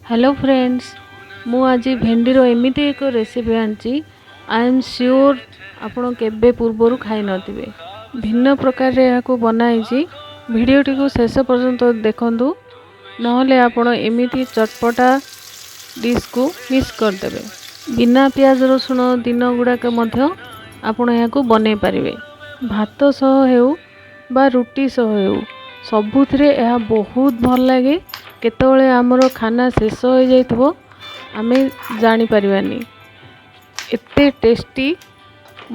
Hello friends, ମୁଁ ଆଜି ଭେଣ୍ଡିର ଏମିତି ଏକ ରେସିପି ଆଣିଛି, I M sure ଆପଣ କେବେ ପୂର୍ବରୁ ଖାଇନଥିବେ। ଭିନ୍ନ ପ୍ରକାରରେ ଏହାକୁ ବନାଇଛି। ଭିଡ଼ିଓଟିକୁ ଶେଷ ପର୍ଯ୍ୟନ୍ତ ଦେଖନ୍ତୁ, ନହେଲେ ଆପଣ ଏମିତି ଚଟପଟା ଡିଶ୍କୁ ମିସ୍ କରିଦେବେ। ବିନା ପିଆଜ ରସୁଣ ଦିନ ଗୁଡ଼ାକ ମଧ୍ୟ ଆପଣ ଏହାକୁ ବନେଇ ପାରିବେ। ଭାତ ସହ ହେଉ ବା ରୁଟି ସହ ହେଉ, ସବୁଥିରେ ଏହା ବହୁତ ଭଲ ଲାଗେ। କେତେବେଳେ ଆମର ଖାନା ଶେଷ ହୋଇଯାଇଥିବ ଆମେ ଜାଣିପାରିବାନି, ଏତେ ଟେଷ୍ଟି,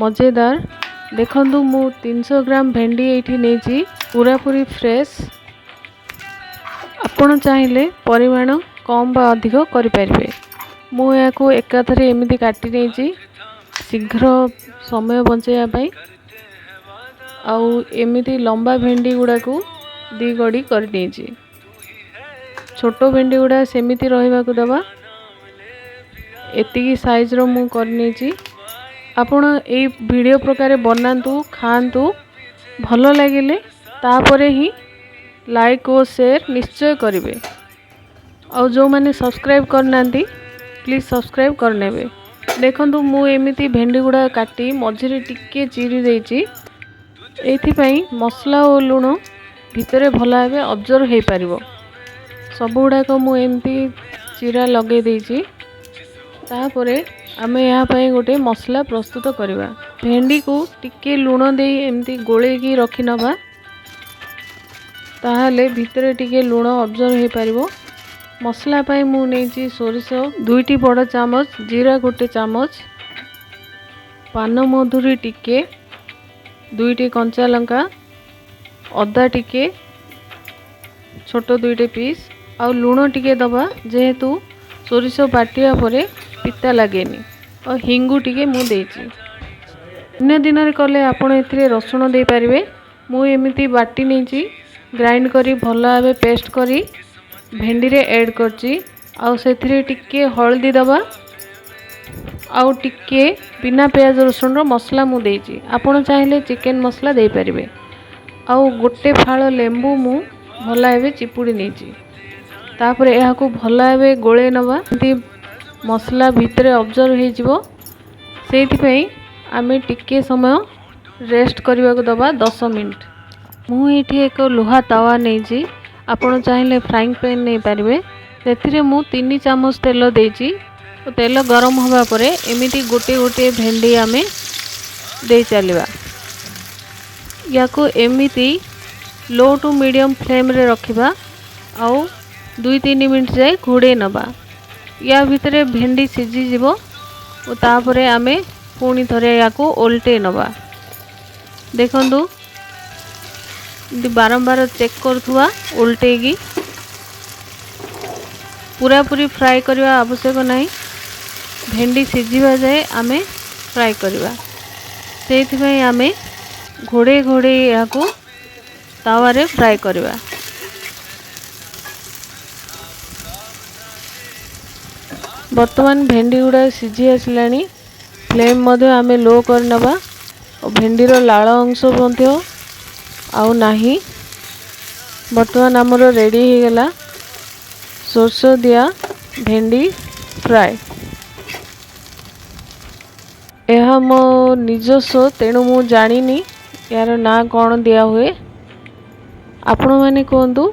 ମଜେଦାର। ଦେଖନ୍ତୁ, ମୁଁ 300 ଗ୍ରାମ ଭେଣ୍ଡି ଏଇଠି ନେଇଛି, ପୁରାପୁରି ଫ୍ରେଶ୍। ଆପଣ ଚାହିଁଲେ ପରିମାଣ କମ୍ ବା ଅଧିକ କରିପାରିବେ। ମୁଁ ଏହାକୁ ଏକାଥରେ ଏମିତି କାଟି ନେଇଛି ଶୀଘ୍ର ସମୟ ବଞ୍ଚାଇବା ପାଇଁ। ଆଉ ଏମିତି ଲମ୍ବା ଭେଣ୍ଡି ଗୁଡ଼ାକୁ ଦୁଇ ଗଡ଼ି କରିନେଇଛି। ଛୋଟ ଭେଣ୍ଡି ଗୁଡ଼ା ସେମିତି ରହିବାକୁ ଦେବା। ଏତିକି ସାଇଜ୍ର ମୁଁ କରିନେଇଛି। ଆପଣ ଏଇ ଭିଡ଼ିଓ ପ୍ରକାରେ ବନାନ୍ତୁ, ଖାଆନ୍ତୁ। ଭଲ ଲାଗିଲେ ତାପରେ ହିଁ ଲାଇକ୍ ଓ ସେୟାର ନିଶ୍ଚୟ କରିବେ। ଆଉ ଯେଉଁମାନେ ସବସ୍କ୍ରାଇବ୍ କରିନାହାନ୍ତି, ପ୍ଲିଜ୍ ସବସ୍କ୍ରାଇବ୍ କରିନେବେ। ଦେଖନ୍ତୁ, ମୁଁ ଏମିତି ଭେଣ୍ଡି ଗୁଡ଼ା କାଟି ମଝିରେ ଟିକେ ଚିରି ଦେଇଛି, ଏଇଥିପାଇଁ ମସଲା ଓ ଲୁଣ ଭିତରେ ଭଲ ଭାବେ ଅବଜର୍ଭ ହେଇପାରିବ। ସବୁଗୁଡ଼ାକ ମୁଁ ଏମିତି ଚିରା ଲଗେଇ ଦେଇଛି। ତାପରେ ଆମେ ଏହା ପାଇଁ ଗୋଟେ ମସଲା ପ୍ରସ୍ତୁତ କରିବା। ଭେଣ୍ଡିକୁ ଟିକେ ଲୁଣ ଦେଇ ଏମିତି ଗୋଳେଇକି ରଖିନେବା, ତାହେଲେ ଭିତରେ ଟିକେ ଲୁଣ ଅବଜର୍ଭ ହେଇପାରିବ। ମସଲା ପାଇଁ ମୁଁ ନେଇଛି ସୋରିଷ 2ଟି ବଡ଼ ଚାମଚ, ଜିରା 1 ଚାମଚ, ପାନମଧୁରୀ ଟିକେ, 2ଟି କଞ୍ଚା ଲଙ୍କା, ଅଦା ଟିକେ ଛୋଟ 2ଟି ପିସ୍, ଆଉ ଲୁଣ ଟିକେ ଦେବା, ଯେହେତୁ ସୋରିଷ ବାଟିବା ପରେ ପିତା ଲାଗେନି। ଆଉ ହିଙ୍ଗୁ ଟିକେ ମୁଁ ଦେଇଛି। ଅନ୍ୟ ଦିନରେ କଲେ ଆପଣ ଏଥିରେ ରସୁଣ ଦେଇପାରିବେ। ମୁଁ ଏମିତି ବାଟି ନେଇଛି, ଗ୍ରାଇଣ୍ଡ କରି ଭଲ ଭାବେ ପେଷ୍ଟ କରି ଭେଣ୍ଡିରେ ଆଡ଼୍ କରିଛି। ଆଉ ସେଥିରେ ଟିକେ ହଳଦୀ ଦେବା, ଆଉ ଟିକେ ବିନା ପିଆଜ ରସୁଣର ମସଲା ମୁଁ ଦେଇଛି। ଆପଣ ଚାହିଁଲେ ଚିକେନ୍ ମସଲା ଦେଇପାରିବେ। ଆଉ ଗୋଟେ ଫାଳ ଲେମ୍ବୁ ମୁଁ ଭଲ ଭାବେ ଚିପୁଡ଼ି ନେଇଛି। ତାପରେ ଏହାକୁ ଭଲ ଭାବେ ଗୋଳେଇ ନେବା, ଏମିତି ମସଲା ଭିତରେ ଅବଜର୍ଭ ହେଇଯିବ। ସେଇଥିପାଇଁ ଆମେ ଟିକେ ସମୟ ରେଷ୍ଟ କରିବାକୁ ଦେବା, 10 ମିନିଟ୍। ମୁଁ ଏଇଠି ଏକ ଲୁହା ତାୱା ନେଇଛି, ଆପଣ ଚାହିଁଲେ ଫ୍ରାଇଂ ପ୍ୟାନ୍ ନେଇପାରିବେ। ସେଥିରେ ମୁଁ 3 ଚାମଚ ତେଲ ଦେଇଛି। ତେଲ ଗରମ ହେବା ପରେ ଏମିତି ଗୋଟିଏ ଗୋଟିଏ ଭେଣ୍ଡି ଆମେ ଦେଇ ଚାଲିବା। ୟାକୁ ଏମିତି ଲୋ ଟୁ ମିଡ଼ିୟମ୍ ଫ୍ଲେମ୍ରେ ରଖିବା ଆଉ 2-3 ମିନିଟ୍ ଯାଏ ଘୋଡ଼େଇ ନେବା। ୟା ଭିତରେ ଭେଣ୍ଡି ସିଝିଯିବ ଓ ତାପରେ ଆମେ ପୁଣି ଥରେ ୟାକୁ ଓଲଟେଇ ନେବା। ଦେଖନ୍ତୁ, ଏମିତି ବାରମ୍ବାର ଚେକ୍ କରୁଥିବା ଓଲଟେଇକି। ପୁରାପୁରି ଫ୍ରାଏ କରିବା ଆବଶ୍ୟକ ନାହିଁ, ଭେଣ୍ଡି ସିଝିବା ଯାଏ ଆମେ ଫ୍ରାଏ କରିବା। ସେଇଥିପାଇଁ ଆମେ ଘୋଡ଼େଇ ଘୋଡ଼େଇ ଏହାକୁ ତାୱାରେ ଫ୍ରାଏ କରିବା। ବର୍ତ୍ତମାନ ଭେଣ୍ଡି ଗୁଡ଼ା ସିଝି ଆସିଲାଣି। ଫ୍ଲେମ୍ ମଧ୍ୟ ଆମେ ଲୋ କରିନେବା। ଓ ଭେଣ୍ଡିର ଲାଳ ଅଂଶ ମଧ୍ୟ ଆଉ ନାହିଁ। ବର୍ତ୍ତମାନ ଆମର ରେଡ଼ି ହେଇଗଲା ସୋରିଷ ଦିଆ ଭେଣ୍ଡି ଫ୍ରାଏ। ଏହା ମୋ ନିଜସ୍ୱ, ତେଣୁ ମୁଁ ଜାଣିନି ଏହାର ନାଁ କ'ଣ ଦିଆହୁଏ। ଆପଣମାନେ କୁହନ୍ତୁ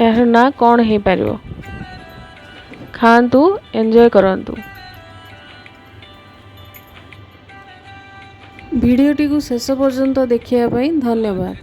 ଏହାର ନାଁ କ'ଣ ହେଇପାରିବ। ଖାଆନ୍ତୁ, ଏନ୍ଜୟ କରନ୍ତୁ। ଭିଡ଼ିଓଟିକୁ ଶେଷ ପର୍ଯ୍ୟନ୍ତ ଦେଖିବା ପାଇଁ ଧନ୍ୟବାଦ।